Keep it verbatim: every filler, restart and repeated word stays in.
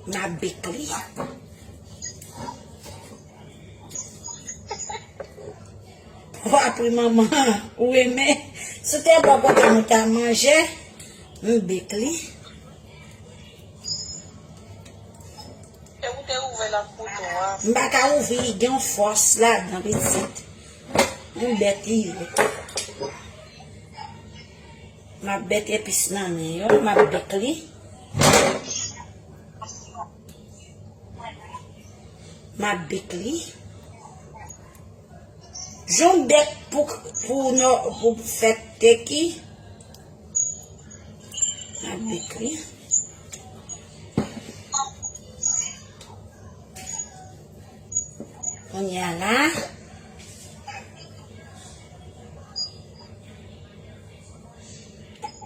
M ap bèk li. Wa pri manman, ou renmen. Si w te bò kontan nou ta manje, m bèk li. E ou te ouvè l ak kouto a? M pa ka ouvri, gen yon fòs ladan, pitit. M bèk li ye. M ap bèk epis nan men yo, m ap bèk li. M ap bèk li. Jan w bèk pou, pou, nò-, pou fèt tèki. M ap bèk li. Kounye a la,